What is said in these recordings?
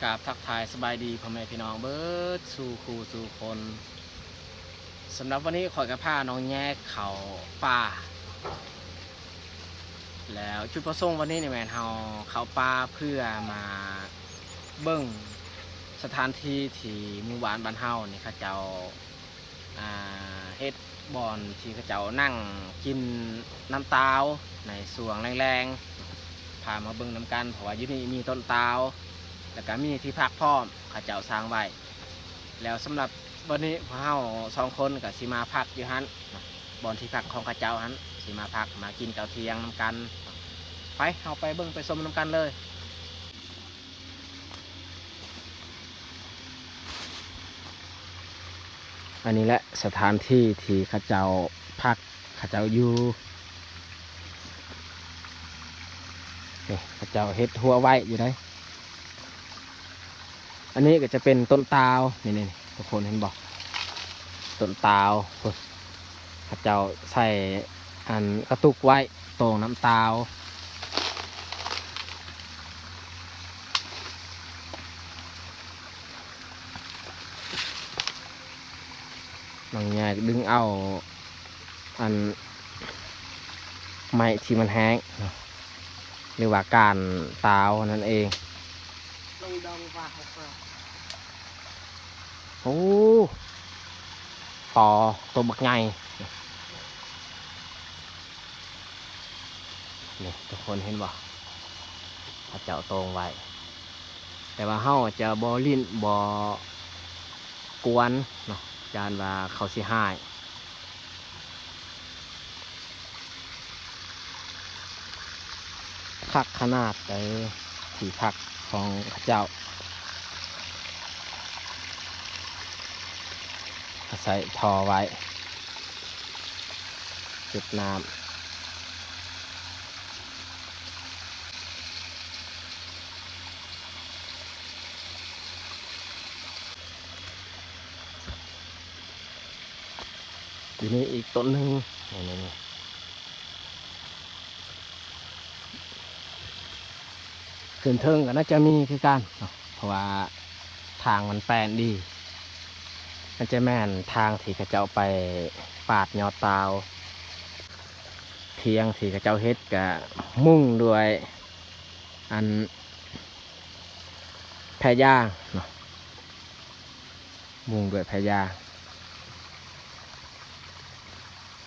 ກາບທັກທາຍສະບາຍດີພໍ່ແມ່ພີ່ນ້ອງເບິດສູ່ຄູ່ສູ່ຄົນ. ສຳລັບວັນນີ້ຂ້ອຍກໍພານ້ອງແຍກເຂົ້າປ່າ ແລ້ວຈຸດປະສົງວັນນີ້ນີ້ແມ່ນເຮົາເຂົ້າປ່າເພື່ອມາເບິ່ງສະຖານທີ່ທີ່ໝູ່ບ້ານບ້ານເຮົານີ້ເຂົາເຈົ້າ ອ່າ ເຮັດບ່ອນທີ່ເຂົາເຈົ້ານັ່ງກິນນ້ຳຕາວໃນຊ່ວງແລງໆ ພາມາເບິ່ງນຳກັນ ເພາະວ່າຢູ່ນີ້ມີຕົ້ນຕາວ ແລ້ວກະມີທີ່ພັກພ້ອມ ເຂົາເຈົ້າສ້າງໄວ້. ແລ້ວສຳລັບວັນນີ້ພວກເຮົາສອງຄົນກະຊິມາພັກຢູ່ຫັ້ນ ບ່ອນທີ່ພັກຂອງເຂົາເຈົ້າຫັ້ນ ຊິມາພັກມາກິນເຂົ້າທ່ຽງນຳກັນ. ໄປ ເຮົາໄປເບິ່ງໄປຊົມນຳກັນເລີຍ. ອັນນີ້ແຫຼະສະຖານທີ່ທີ່ເຂົາເຈົ້າພັກ ເຂົາເຈົ້າຢູ່. ນີ້ເຂົາເຈົ້າເຮັດຮົ້ວໄວ້ຢູ່ໃດ. ອັນນີ້ກໍຈະເປັນຕົ້ນຕາວ ນີ້ໆ ທຸກຄົນເຫັນບໍ່? ຕົ້ນຕາວພຸ້ນ ເຂົາເຈົ້າໃສ່ອັນກະຕຸກໄວ້ ໂຕ່ງນ້ຳຕາວ. ນ້ອງແຍກດຶງເອົາອັນໄມ້ທີ່ມັນແຫ້ງເນາະ ຫຼືວ່າກ້ານຕາວນັ້ນເອງ. ໂອ້ ຕໍໂຕບັກໃຫຍ່. ນີ້ທຸກຄົນເຫັນບໍ່? ເຂົາເຈົ້າໂຕ່ງໄວ້ ແຕ່ວ່າເຮົາຈະບໍ່ຫຼິ້ນບໍ່ກວນເນາະ ຢ້ານວ່າເຂົາຊິຮ້າຍ. ຄັກຂະໜາດໃດທີ່ພັກຂອງເຂົາເຈົ້າ ເຂົາໃສ່ທໍ່ໄວ້ເກັບນ້ຳ. ຢູ່ນີ້ອີກຕົ້ນໜຶ່ງ ນີ້ໆ ຂຶ້ນເທິງກໍໜ້າຈະມີຄືກັນເນາະ ເພາະວ່າທາງມັນແປນດີ. ມັນຈະແມ່ນທາງທີ່ເຂົາເຈົ້າໄປປາດຍອດຕາວ. ທ່ຽງທີ່ເຂົາເຈົ້າເຮັດກະມຸງດ້ວຍອັນແພຢາງເນາະ ມຸງດ້ວຍແພຢາງ.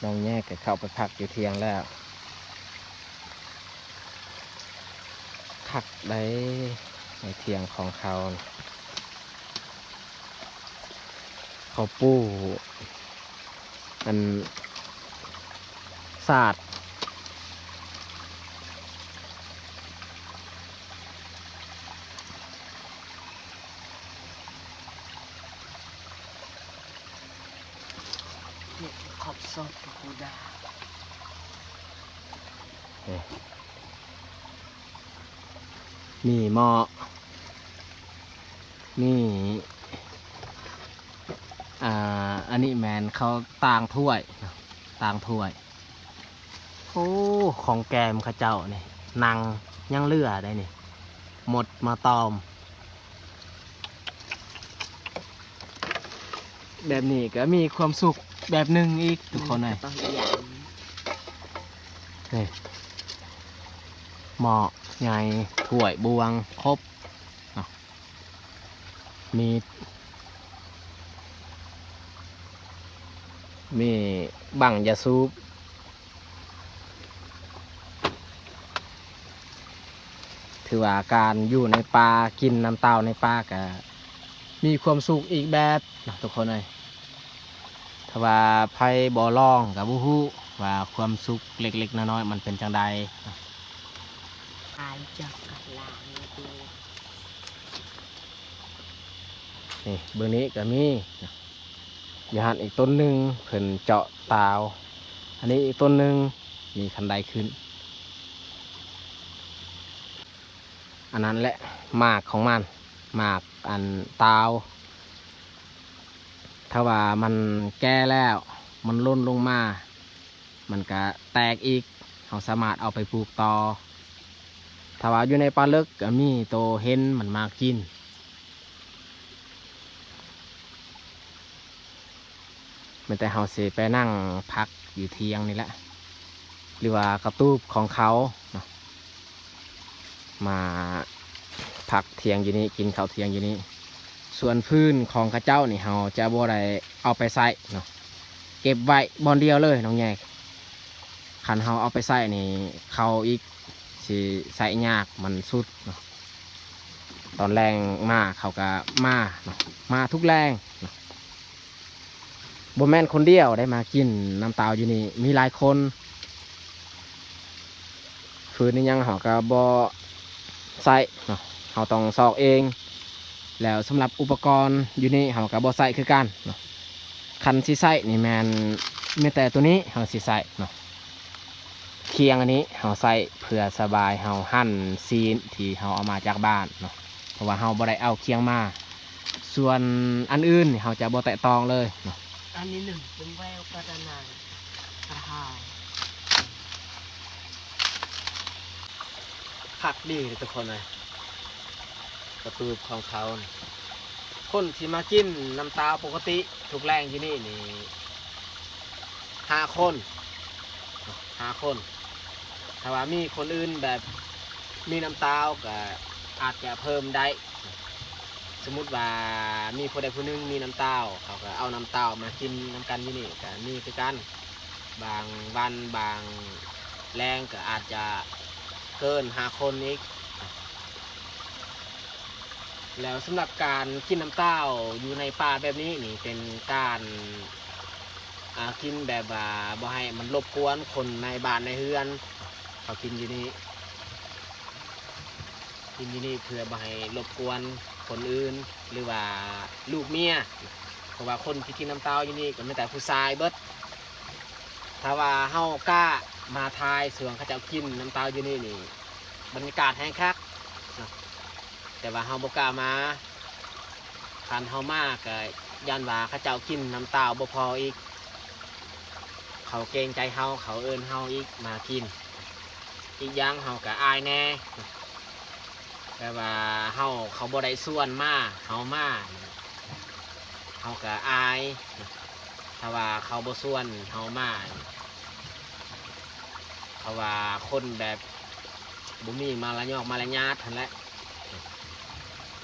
ນ້ອງແຍກກໍເຂົ້າໄປພັກຢູ່ທ່ຽງແລ້ວ. ຄັກໃດ໋ ໃນທ່ຽງຂອງເຂົາ ເຂົາປູກອັນສາດ. ເຮັດຂອບສອບກັບໂກດາ ນີ້ ມີໝໍ້ ນີ້ ອ່າ ອັນນີ້ແມ່ນເຂົາຕ່າງຖ້ວຍ ຕ່າງຖ້ວຍ. ໂອ້ ຂອງແກ້ມເຂົາເຈົ້ານີ້ ໜັງຍັງເຫຼືອໄດ໋ນີ້ ໝົດມາຕອມ. ແບບນີ້ກໍມີຄວາມສຸກແບບໜຶ່ງອີກ ທຸກຄົນເອີຍ. ນີ້ ໝໍ້ໃຫຍ່ ຖ້ວຍ ບ່ວງ ຄົບເນາະ. ມີດ ມີບັ້ງຢາສູບ. ຖືວ່າການຢູ່ໃນປ່າ ກິນນ້ຳເຕົ້າໃນປ່າກະມີຄວາມສຸກອີກແບບເນາະ ທຸກຄົນເອີຍ. ຖ້າວ່າໃຜບໍ່ລອງກະບໍ່ຮູ້ວ່າຄວາມສຸກເລັກໆນ້ອຍໆມັນເປັນຈັ່ງໃດ. ອາຍຈັກກະລາງເດ້. ນີ້ ເບິ່ງນີ້ກະມີ ຢູ່ຫັ້ນອີກຕົ້ນໜຶ່ງ ເພິ່ນເຈາະຕາວ. ອັນນີ້ອີກຕົ້ນໜຶ່ງ ມີຄັນໄດຂຶ້ນ. ອັນນັ້ນແຫຼະ ໝາກຂອງມັນ ໝາກອັນຕາວ. ຖ້າວ່າມັນແກ່ແລ້ວ ມັນຫຼົ່ນລົງມາ ມັນກະແຕກອີກ ເຮົາສາມາດເອົາໄປປູກຕໍ່. ຖ້າວ່າຢູ່ໃນປ່າເລິກກະມີໂຕເຫັນມັນມາກິນ. ມ່ນແຕ່ເຮົາຊິໄປນັ່ງພັກຢູ່ຖຽງນີ້ແຫຼະ ຫຼືວ່າກະຕູບຂອງເຂົາເນາະ ມາພັກຖຽງຢູ່ນີ້ ກິນເຂົ້າຖຽງຢູ່ນີ້. ສ່ວນຟືນຂອງເຂົາເຈົ້ານີ້ ເຮົາຈະບໍ່ໄດ້ເອົາໄປໃຊ້ເນາະ ເກັບໄວ້ບ່ອນດຽວເລີຍນ້ອງແຍກ. ຄັນເຮົາເອົາໄປໃຊ້ນີ້ ເຂົາອີກຊິໃຊ້ຍາກ ມັນສຸດເນາະ. ຕອນແລງມາເຂົາກະມາເນາະ ມາທຸກແລງເນາະ. ບໍ່ແມ່ນຄົນດຽວໄດ້ມາກິນນ້ຳເຕົ້າຢູ່ນີ້ ມີຫຼາຍຄົນ. ຟືນອີ່ຫຍັງເຮົາກະບໍ່ໃຊ້ເນາະ ເຮົາຕ້ອງຊອກເອງ. ແລ້ວສຳລັບອຸປະກອນຢູ່ນີ້ເຮົາກະບໍ່ໃຊ້ຄືກັນເນາະ. ຄັນຊິໃຊ້ນີ້ແມ່ນ ມີແຕ່ໂຕນີ້ເຮົາຊິໃຊ້ເນາະ. ຄຽງອັນນີ້ເຮົາໃຊ້ເພື່ອສະບາຍເຮົາຫັ່ນຊີ້ນທີ່ເຮົາເອົາມາຈາກບ້ານເນາະ ເພາະວ່າເຮົາບໍ່ໄດ້ເອົາຄຽງມາ. ສ່ວນອັນອື່ນນີ້ເຮົາຈະບໍ່ແຕະຕ້ອງເລີຍເນາະ. ອັນນີ້ໜຶ່ງເປັນແວວກະດານາຍ ອາຫານ ຄັກດີເດ້ທຸກຄົນເອີຍ ກະຕູບຂອງເຂົານີ້. ຄົນທີ່ມາກິນນ້ຳເຕົ້າປົກກະຕິທຸກແລງຢູ່ນີ້ນີ້ ຫ້າຄົນ ຫ້າຄົນ. ຖ້າວ່າມີຄົນອື່ນແບບມີນ້ຳເຕົ້າກະອາດຈະເພີ່ມໄດ້. ສົມມຸດວ່າມີຜູ້ໃດຜູ້ໜຶ່ງມີນ້ຳເຕົ້າ ເຂົາກະເອົານ້ຳເຕົ້າມາກິນນຳກັນຢູ່ນີ້ກະມີຄືກັນ. ບາງວັນບາງແລງກະອາດຈະເກີນຫ້າຄົນອີກ. ແລ້ວສຳລັບການກິນນ້ຳເຕົ້າຢູ່ໃນປ່າແບບນີ້ນີ້ ເປັນການ ອ່າ ກິນແບບວ່າບໍ່ໃຫ້ມັນລົບກວນຄົນໃນບ້ານໃນເຮືອນ. ເຂົາກິນຢູ່ນີ້ ກິນຢູ່ນີ້ເພື່ອບໍ່ໃຫ້ລົບກວນຄົນອື່ນ ຫຼືວ່າລູກເມຍ ເພາະວ່າຄົນທີ່ກິນນ້ຳເຕົ້າຢູ່ນີ້ກະມີແຕ່ຜູ້ຊາຍເບິດ. ຖ້າວ່າເຮົາກ້າມາຖ່າຍຊ່ວງເຂົາເຈົ້າກິນນ້ຳເຕົ້າຢູ່ນີ້ນີ້ ບັນຍາກາດແຮງຄັກເນາະ ແຕ່ວ່າເຮົາບໍ່ກ້າມາ. ຄັນເຮົາມາກະຢ້ານວ່າເຂົາເຈົ້າກິນນ້ຳເຕົ້າບໍ່ພໍອີກ ເຂົາເກງໃຈເຮົາ ເຂົາເອີ້ນເຮົາອີກມາກິນ. ອີກຢ່າງເຮົາກະອາຍແດ່ ແບບວ່າເຮົາ ເຂົາບໍ່ໄດ້ຊວນມາ ເຮົາມາ ເຮົາກະອາຍ ຖ້າວ່າເຂົາບໍ່ຊວນເຮົາມາ ເຂົາວ່າຄົນແບບບໍ່ມີມາລະຍອກມາລະຍາດຫັ້ນແຫຼະ.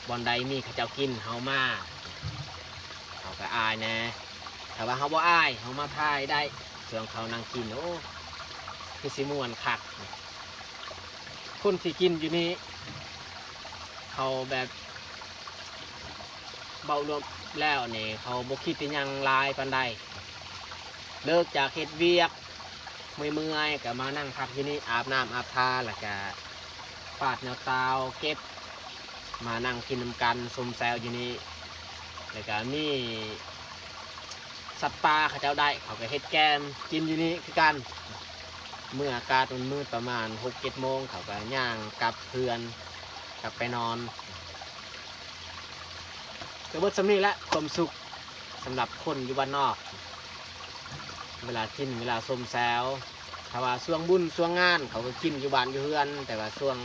ບ່ອນໃດມີເຂົາເຈົ້າກິນເຮົາມາ ເຮົາກະອາຍແດ່. ຖ້າວ່າເຮົາບໍ່ອາຍ ເຮົາມາຖ່າຍໄດ້ ຊ່ວງເຂົານັ່ງກິນ ໂອ້ ຄືຊິມ່ວນຄັກ. ຄົນທີ່ກິນຢູ່ນີ້ ເຂົາແບບ ເວົ້າລວມແລ້ວນີ້ ເຂົາບໍ່ຄິດອີ່ຫຍັງຫຼາຍປານໃດ. ເລີກຈາກເຮັດວຽກເມື່ອຍໆ ກະມານັ່ງພັກຢູ່ນີ້ ອາບນ້ຳອາບທ່າ ແລ້ວກະປາດໜ້າຕ່າງເກັບ ມານັ່ງກິນນຳກັນ ຊົມແຊວຢູ່ນີ້ ແລ້ວກະມີ ສັດປ່າເຂົາເຈົ້າໄດ້ ເຂົາກະເຮັດແກມກິນຢູ່ນີ້ຄືກັນ. ເມື່ອອາກາດມັນມືດປະມານຫົກເຈັດໂມງ ເຂົາກະຍ່າງກັບເຮືອນ ກັບໄປນອນ. ກະເບິດສ່ຳນີ້ແຫຼະ ຄວາມສຸກສຳລັບຄົນຢູ່ບ້ານນອກ ເວລາກິນ ເວລາຊົມແຊວ. ຖ້າວ່າຊ່ວງບຸນຊ່ວງງານ ເຂົາກະກິນຢູ່ບ້ານຢູ່ເຮືອນ ແຕ່ວ່າຊ່ວງ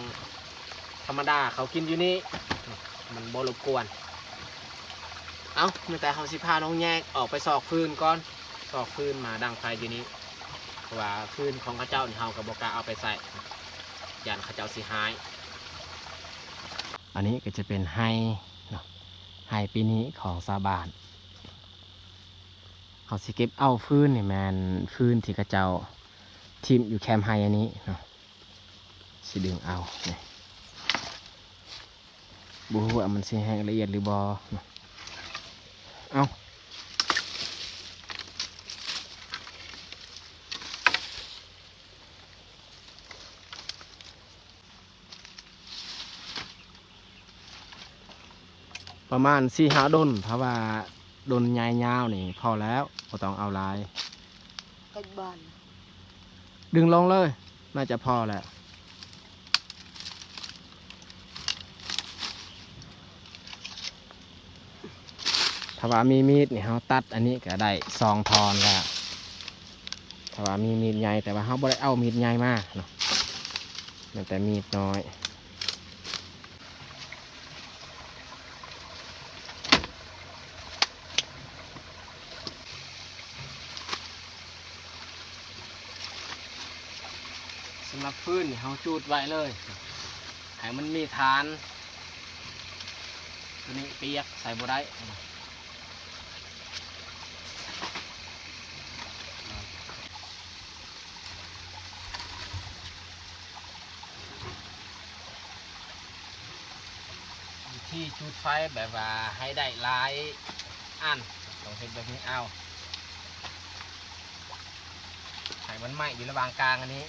ທຳມະດາ ເຂົາກິນຢູ່ນີ້ ມັນບໍ່ລົບກວນ. ເອົ້າ ມີແຕ່ເຮົາຊິພານ້ອງແຍກອອກໄປຊອກຟືນກ່ອນ ຊອກຟືນມາດັງໄຟຢູ່ນີ້ ເພາະວ່າຟືນຂອງເຂົາເຈົ້ານີ້ ເຮົາກະບໍ່ກ້າເອົາໄປໃຊ້ ຢ້ານເຂົາເຈົ້າຊິຮ້າຍ. ອັນນີ້ກະຈະເປັນໄຮ່ເນາະ ໄຮ່ປີນີ້ຂອງຊາວບ້ານ. ເຮົາຊິເກັບເອົາຟືນນີ້ ແມ່ນຟືນທີ່ເຂົາເຈົ້າຖິ້ມຢູ່ແຄມໄຮ່ອັນນີ້ເນາະ ຊິດຶງເອົານີ້ ບໍ່ຮູ້ວ່າມັນຊິແຫ້ງລະອຽດຫຼືບໍ່ເນາະ. ເອົ້າ ປະມານສີ່ຫ້າດົນ ຖ້າວ່າດົນໃຫຍ່ຍາວນີ້ພໍແລ້ວ ບໍ່ຕ້ອງເອົາຫຼາຍ. ກັບບ້ານ ດຶງລົງເລີຍ ໜ້າຈະພໍແລ້ວ. ຖ້າວ່າມີມີດນີ້ ເຮົາຕັດອັນນີ້ກະໄດ້ສອງທ່ອນແລ້ວ ຖ້າວ່າມີມີດໃຫຍ່ ແຕ່ວ່າເຮົາບໍ່ໄດ້ເອົາມີດໃຫຍ່ມາເນາະ ແມ່ນແຕ່ມີດນ້ອຍ. ສຳລັບຟືນນີ້ເຮົາຈູດໄວ້ເລີຍ ໃຫ້ມັນມີຖ່ານ ໂຕນີ້ປຽກໃສ່ບໍ່ໄດ້. ວິທີຈູດໄຟແບບວ່າໃຫ້ໄດ້ຫຼາຍອັນ ຕ້ອງເຮັດແບບນີ້ເອົາ ໃຫ້ມັນໄໝ້ຢູ່ລະຫວ່າງກາງອັນນີ້.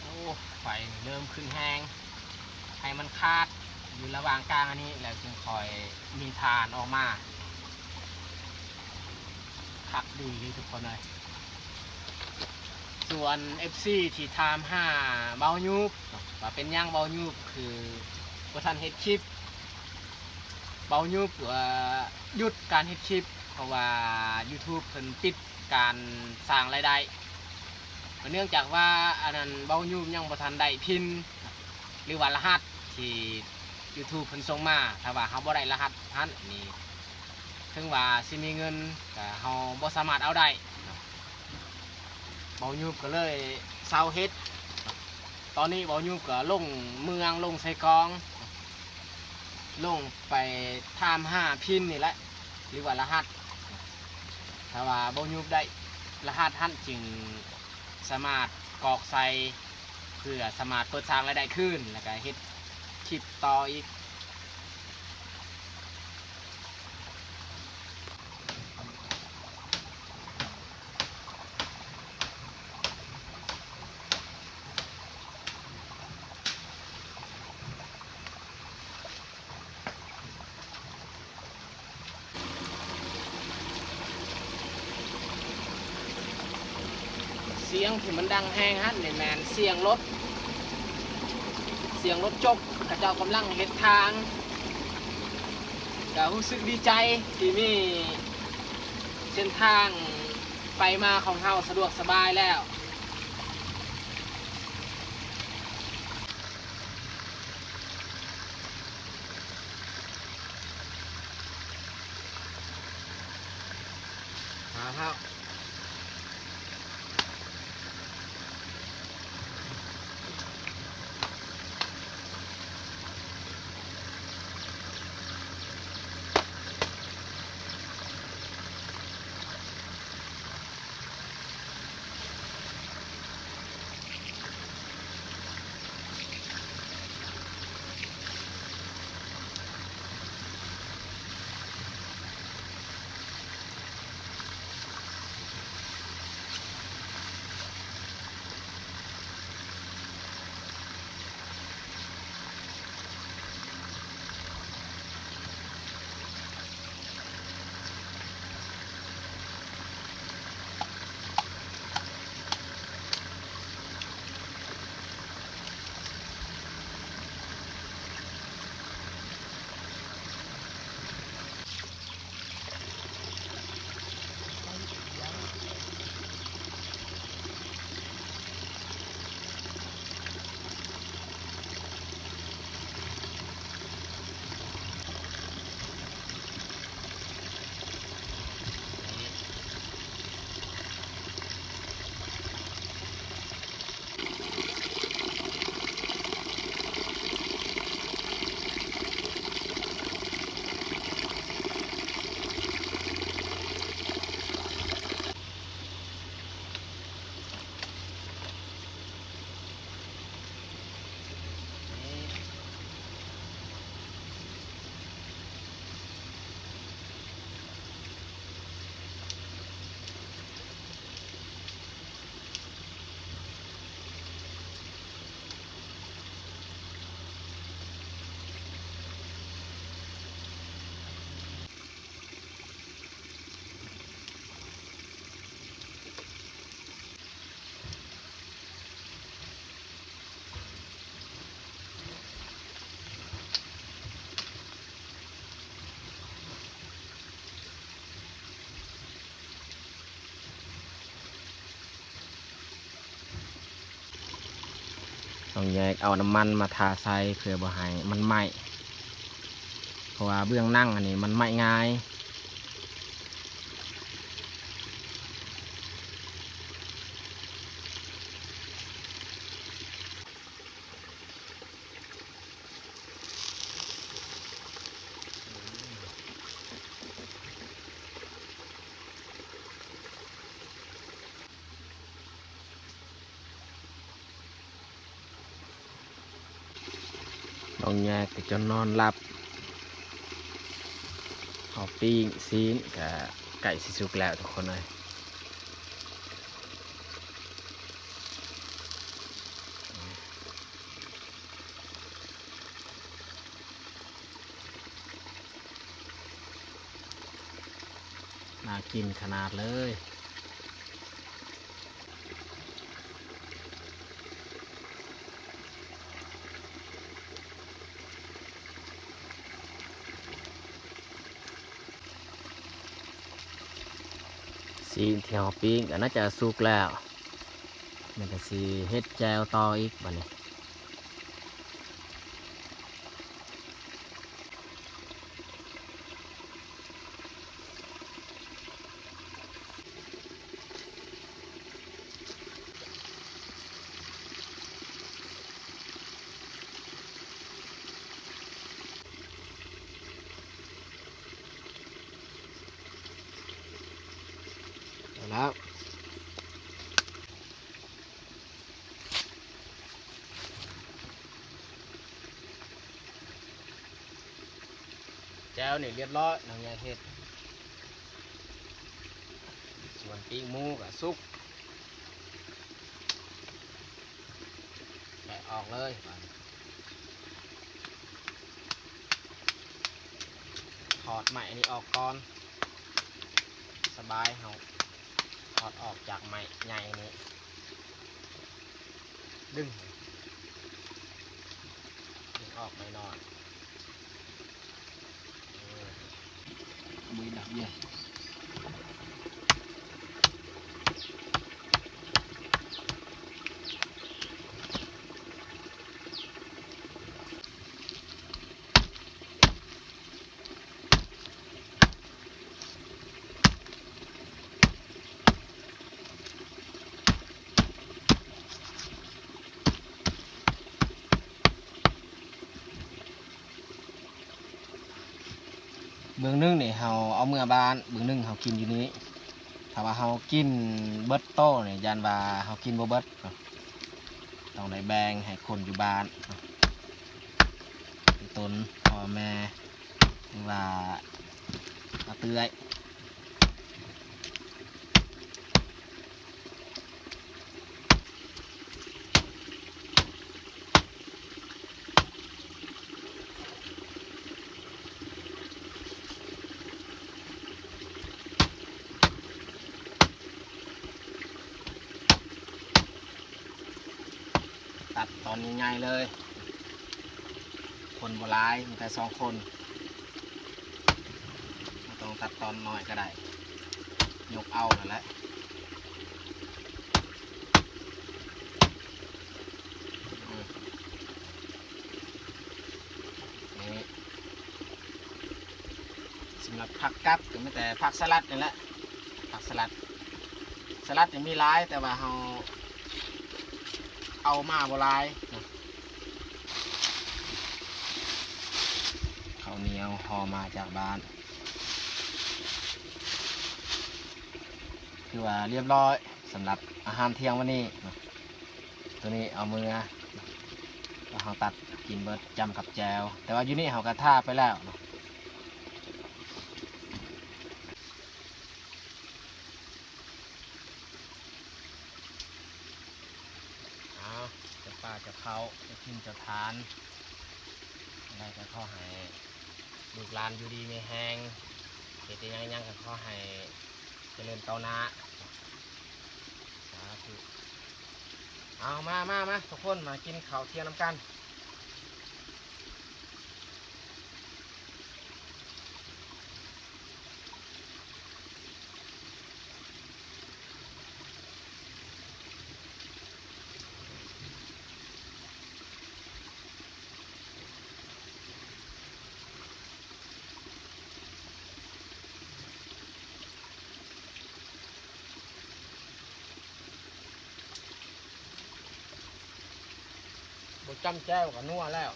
ໂອ້ ໄຟເລີ່ມຂຶ້ນແຮງ ໃຫ້ມັນຂາດຢູ່ລະຫວ່າງກາງອັນນີ້ ແລ້ວຈຶ່ງຄ່ອຍມີຖ່ານອອກມາ. ຄັກດີເລີຍທຸກຄົນເອີຍ. ສ່ວນເອັຟຊີທີ່ຖາມຫາເບົາຍູບ ວ່າເປັນຫຍັງເບົາຍູບຄືບໍ່ທັນເຮັດຄລິບ ເບົາຍູບ ເອີ ຢຸດການເຮັດຄລິບ ເພາະວ່າຢູທູບເພິ່ນປິດການສ້າງລາຍໄດ້ ເນື່ອງຈາກວ່າອັນນັ້ນເບົາຍູບຍັງບໍ່ທັນໄດ້ພິນ ຫຼືວ່າລະຫັດທີ່ຢູທູບເພິ່ນສົ່ງມາ ຖ້າວ່າເຮົາບໍ່ໄດ້ລະຫັດຫັ້ນນີ້ ເຖິງວ່າຊິມີເງິນ ກະເຮົາບໍ່ສາມາດເອົາໄດ້. ເບົາຍູບກໍເລີຍເຊົາເຮັດ ຕອນນີ້ເບົາຍູບກໍລົງເມືອງ ລົງໃສ່ກອງ ລົງໄປຖາມຫາພິນນີ້ແຫຼະ ຫຼືວ່າລະຫັດ ຖ້າວ່າເບົາຍູບໄດ້ລະຫັດຫັ້ນ ຈຶ່ງສາມາດກອກໃສ່ ເພື່ອສາມາດເປີດສ້າງລາຍໄດ້ຄືນ ແລ້ວກະເຮັດຄລິບຕໍ່ອີກ. ສຽງທີ່ມັນດັງແຮງຫັ້ນນີ້ແມ່ນສຽງລົດ ສຽງລົດຈົກ ເຂົາເຈົ້າກຳລັງເຮັດທາງ ກະຮູ້ສຶກດີໃຈທີ່ມີເສັ້ນທາງໄປມາຂອງເຮົາສະດວກສະບາຍແລ້ວ. ຫາເຮົາ ໂ ຕ້ອງແຍກເອົານ້ຳມັນມາທາໃສ່ເພື່ອບໍ່ໃຫ້ມັນໄໝ້ ເພາະວ່າເບື້ອງໜັງອັນນີ້ມັນໄໝ້ງ່າຍ. ນ້ອງແຍກກໍຈົນນອນຫຼັບ. ເຮົາປີ້ງຊີ້ນກໍໃກ້ຊິສຸກແລ້ວທຸກຄົນເອີຍ. ໜ້າກິນຂະໜາດເລີຍ. ຊີ້ນທີ່ເຮົາປີ້ງກໍໜ້າຈະສຸກແລ້ວ. ມັນກໍຊິເຮັດແຈ່ວຕໍ່ອີກບາດນີ້. ເອົາແລ້ວ. ແຈ່ວນີ້ລຽບຮ້ອຍ ນ້ອງໃຫຍ່ເຮັດ. ສ່ວນປີກໝູກໍສຸກ ແກະອອກເລີຍບາດນີ້. ຖອດໄມ້ອັນນີ້ອອກກ່ອນ ສະບາຍ ເຮົາຖອດອອກຈາກໄມ້ໃຫຍ່ນີ້. ດຶງ ດຶງອອກໜ້ອຍໆ. ເອີ ບໍ່ໄດ້ດັກເບຍ. ເບື້ອງໜຶ່ງນີ້ເຮົາເອົາເມືອບ້ານ, ເບື້ອງໜຶ່ງເຮົາກິນຢູ່ນີ້. ຖ້າວ່າເຮົາກິນເບິດໂຕນີ້ ຢ້ານວ່າເຮົາກິນບໍ່ເບິດເນາະ, ຕ້ອງໄດ້ແບ່ງໃຫ້ຄົນຢູ່ບ້ານເນາະ, ເປັນຕົ້ນພໍ່ແມ່ ຫຼືວ່າອາເອື້ອຍ. ຕັດຕອນໃຫຍ່ໆເລີຍ, ຄົນບໍ່ຫຼາຍ ມີແຕ່ສອງຄົນ, ບໍ່ຕ້ອງຕັດຕອນນ້ອຍກໍໄດ້, ຍົກເອົານັ້ນແຫຼະ. ອືມ ນີ້ ສຳລັບຜັກກັດກໍມີແຕ່ຜັກສະຫຼັດນີ້ແຫຼະ, ຜັກສະຫຼັດ ສະຫຼັດນີ້ມີຫຼາຍ ແຕ່ວ່າເຮົາເອົາມາບໍ່ຫຼາຍນະ. ເຂົ້າໜຽວຫໍ່ມາຈາກບ້ານ ຖືວ່າລຽບຮ້ອຍສຳລັບອາຫານທ່ຽງວັນນີ້ເນາະ. ໂຕນີ້ເອົາເມືອ ແລ້ວເຮົາຕັດກິນເບິດ ຈ້ຳກັບແຈ່ວ, ແຕ່ວ່າຢູ່ນີ້ເຮົາກໍທາໄປແລ້ວເນາະ. ເອົາ ເຈົ້າປ່າເຈົ້າເຂົາ ເຈົ້າຖິ່ນເຈົ້າຖານ ໄດ້ກໍຂໍໃຫ້ລູກຫຼານຢູ່ດີມີແຮງ, ເຮັດຫຍັງຫຍັງກໍຂໍໃຫ້ຈະເລີນກ້າວໜ້າ. ສາທຸ. ເອົາ ມາ ມາ ມາ ທຸກຄົນ ມາກິນເຂົ້າທ່ຽງນຳກັນ. ເ ບໍ່ຈ້ຳແຈ່ວກໍນົວແລ້ວ.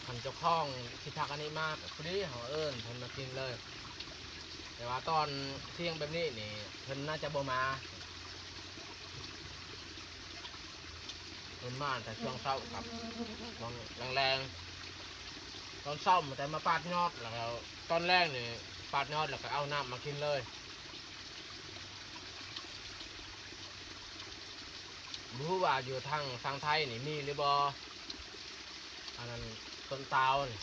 ຄັນເຈົ້າຂອງທີ່ພັກອັນນີ້ມາກໍພໍດີ ເຮົາເອີ້ນເພິ່ນມາກິນເລີຍ. ແຕ່ວ່າຕອນທ່ຽງແບບນີ້ນີ້ ເພິ່ນໜ້າຈະບໍ່ມາ. ເພິ່ນມາແຕ່ຊ່ວງເຊົ້າກັບຊ່ວງແລງໆ. ຕອນເຊົ້າມາແຕ່ມາປາດຍອດ ແລ້ວກໍຕອນແລງນີ້ປາດຍອດ ແລ້ວກໍເອົານ້ຳມາກິນເລີຍ. ບໍ່ຮູ້ວ່າຢູ່ທາງ ທາງໄທນີ້ມີຫຼືບໍ່ ອັນນັ້ນ ຕົ້ນຕາວນີ້.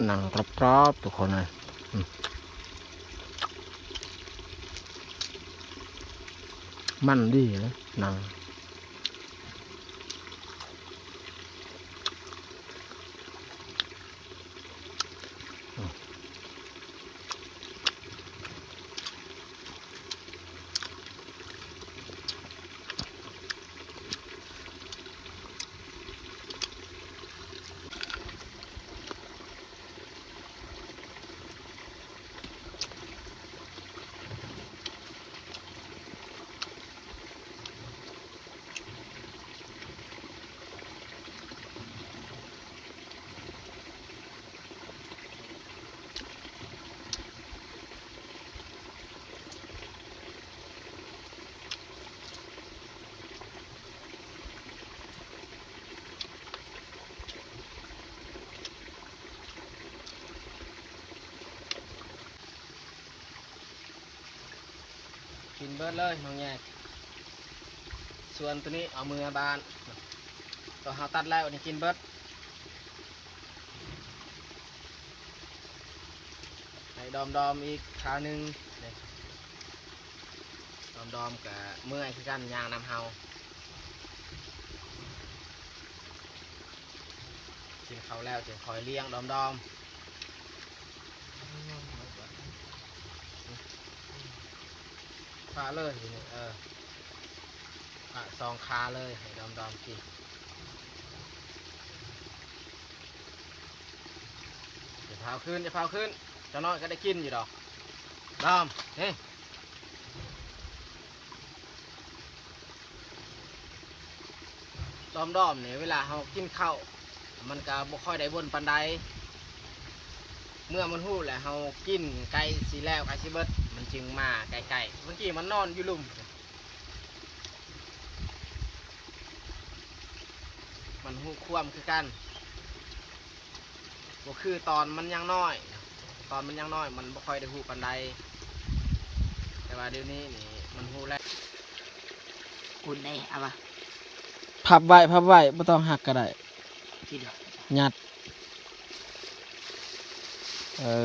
ໜັງກຣອບໆ ທຸກຄົນເອີຍ. ອືມ ມັນດີເດ້ໜັງ. ກິນເບິດເລີຍນ້ອງແຍກ. ສ່ວນໂຕນີ້ເອົາເມືອບ້ານ ໂຕເຮົາຕັດແລ້ວນີ້ກິນເບິດ. ໃຫ້ດອມໆອີກຄາວໜຶ່ງ. ດອມໆກະເມື່ອຍຄືກັນ ຍ່າງນຳເຮົາ. ກິນເຂົ້າແລ້ວຈຶ່ງຄ່ອຍລ້ຽງດອມໆ. ປະເລີຍ ເອີ ປະສອງຄາເລີຍ ໃຫ້ດອມໆກິນ. ຢ່າຟ້າວຂຶ້ນ ຢ່າຟ້າວຂຶ້ນ ຈັກໜ້ອຍກໍໄດ້ກິນຢູ່ດອກ. ດອມ ເຮີ້ຍ. ດອມໆນີ້ ເວລາເຮົາກິນເຂົ້າ ມັນກະບໍ່ຄ່ອຍໄດ້ວົນປານໃດ. ເມື່ອມັນຮູ້ແລ້ວເຮົາກິນໃກ້ຊິແລ້ວ ໃກ້ຊິເບິດ ມັນຈຶ່ງມາໃກ້ໆ. ເມື່ອກີ້ມັນນອນຢູ່ລຸ່ມ ມັນຮູ້ຄວາມຄືກັນ. ບໍ່ຄືຕອນມັນຍັງນ້ອຍ. ຕອນມັນຍັງນ້ອຍມັນບໍ່ຄ່ອຍໄດ້ຮູ້ປານໃດ, ແຕ່ວ່າດຽວນີ້ນີ້ມັນຮູ້ແລ້ວ. ພຸ້ນເດ້ ເອົາວະ ພັບໄວ້ ພັບໄວ້ ບໍ່ຕ້ອງຫັກກໍໄດ້. ທີ່ດຽວ ຍັດ ເອີ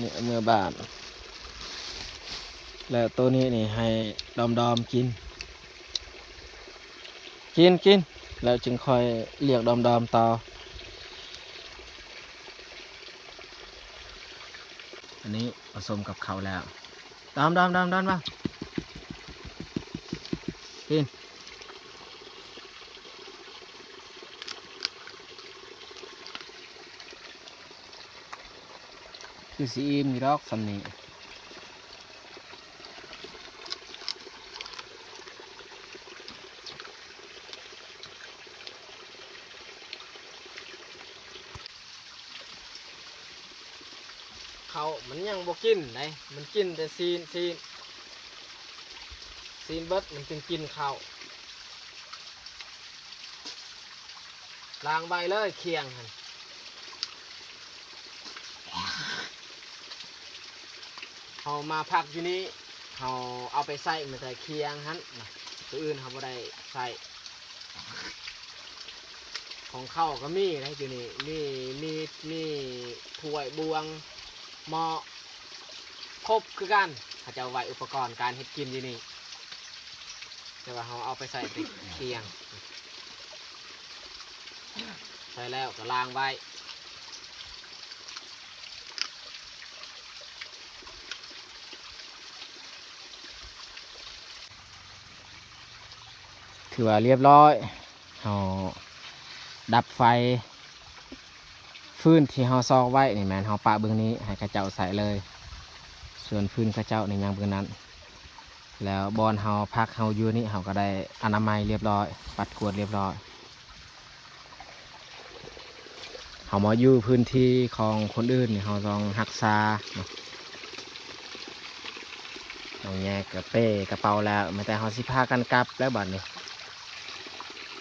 ນີ້ເມືອບ້ານ ແລ້ວໂຕນີ້ນີ້ໃຫ້ດອມໆກິນ. ກິນ ກິນ ແລ້ວຈຶ່ງຄ່ອຍລຽກດອມໆຕໍ່. ອັນນີ້ປະສົມກັບເຂົ້າແລ້ວ. ດອມ ດອມ ດອມ ດອມ ມາ ກິນ. ຄືຊິອີ່ມຢູ່ດອກສ່ຳນີ້. ເຂົ້າມັນຍັງບໍ່ກິນໃດ, ມັນກິນແຕ່ຊີ້ນ, ຊີ້ນ, ຊີ້ນເບິດມັນຈຶ່ງກິນເຂົ້າ. ລ້າງໄວ້ເລີຍ ຄຽງຫັ້ນ. ເຮົາມາພັກຢູ່ນີ້ ເຮົາເອົາໄປໃຊ້ແມ່ນແຕ່ຄຽງຫັ້ນນະ, ໂຕອື່ນເຮົາບໍ່ໄດ້ໃຊ້. ຂອງເຂົ້າກໍມີໃດຢູ່ນີ້, ມີມີດ ມີຖ້ວຍ ບ່ວງ ໝໍ້ ຄົບຄືກັນ. ເຂົາເຈົ້າໄວ້ອຸປະກອນການເຮັດກິນຢູ່ນີ້, ແຕ່ວ່າເຮົາເອົາໄປໃສ່ແຕ່ຄຽງ. ໃສ່ແລ້ວກໍລ້າງໄວ້. ຖືວ່າລຽບຮ້ອຍ. ເຮົາດັບໄຟ. ຟືນທີ່ເຮົາຊອກໄວ້ນີ້ແມ່ນເຮົາປະເບື້ອງນີ້ໃຫ້ເຂົາເຈົ້າໃຊ້ເລີຍ, ສ່ວນຟືນເຂົາເຈົ້ານີ້ຍັງເບື້ອງນັ້ນ. ແລ້ວບ່ອນເຮົາພັກເຮົາຢູ່ນີ້ ເຮົາກໍໄດ້ອະນາໄມລຽບຮ້ອຍ, ປັດກວາດລຽບຮ້ອຍ. ເຮົາມາຢູ່ພື້ນທີ່ຂອງຄົນອື່ນນີ້ ເຮົາຕ້ອງຮັກສາເນາະ. ນ້ອງແຍກກະເປ້ກະເປົາແລ້ວ, ແມ່ນແຕ່ເຮົາຊິພາກັນກັບແລ້ວບັດນີ້.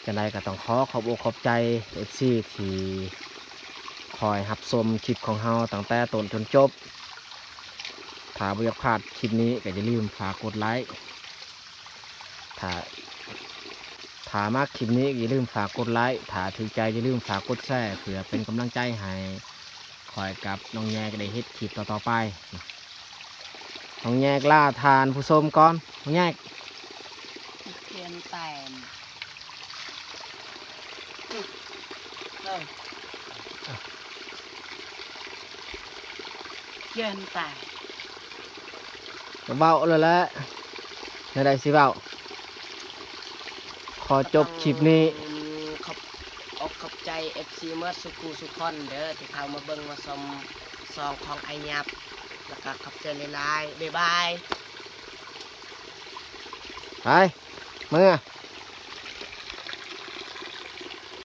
ຈັ່ງໃດກໍຕ້ອງຂໍຂອບອົກຂອບໃຈເອັຟຊີທີ່ຄອຍຮັບຊົມຄລິບຂອງເຮົາຕັ້ງແຕ່ຕົ້ນຈົນຈົບ. ຖ້າບໍ່ຢາກພາດຄລິບນີ້ກໍຢ່າລືມຝາກກົດໄລ. ຖ້າ ຖ້າມັກຄລິບນີ້ກໍຢ່າລືມຝາກກົດໄລ, ຖ້າຖືກໃຈຢ່າລືມຝາກກົດແຊ ເພື່ອເປັນກຳລັງໃຈໃຫ້ຂ້ອຍກັບນ້ອງແຍກໄດ້ເຮັດຄລິບຕໍ່ໆໄປ. ນ້ອງແຍກລາທ່ານຜູ້ຊົມກ່ອນ. ນ້ອງແຍກ ຂຽນແຕ້ມ ເອີ ຂຽນແຕ້ມ ເວົ້າແລ້ວແຫຼະ ແນວໃດຊິເວົ້າ. ຂໍຈົບຄລິບນີ້ ຂອບອົກຂອບໃຈເອັຟຊີໝົດສູ່ຄູ່ສູ່ຄົນເດີ ທີ່ເຂົ້າມາເບິ່ງມາຊົມຊ່ອງຂອງອ້າຍຫຍັບ ແລ້ວກໍຂອບໃຈຫຼາຍໆ. ບາຍບາຍ. ໄປ ເມືອ.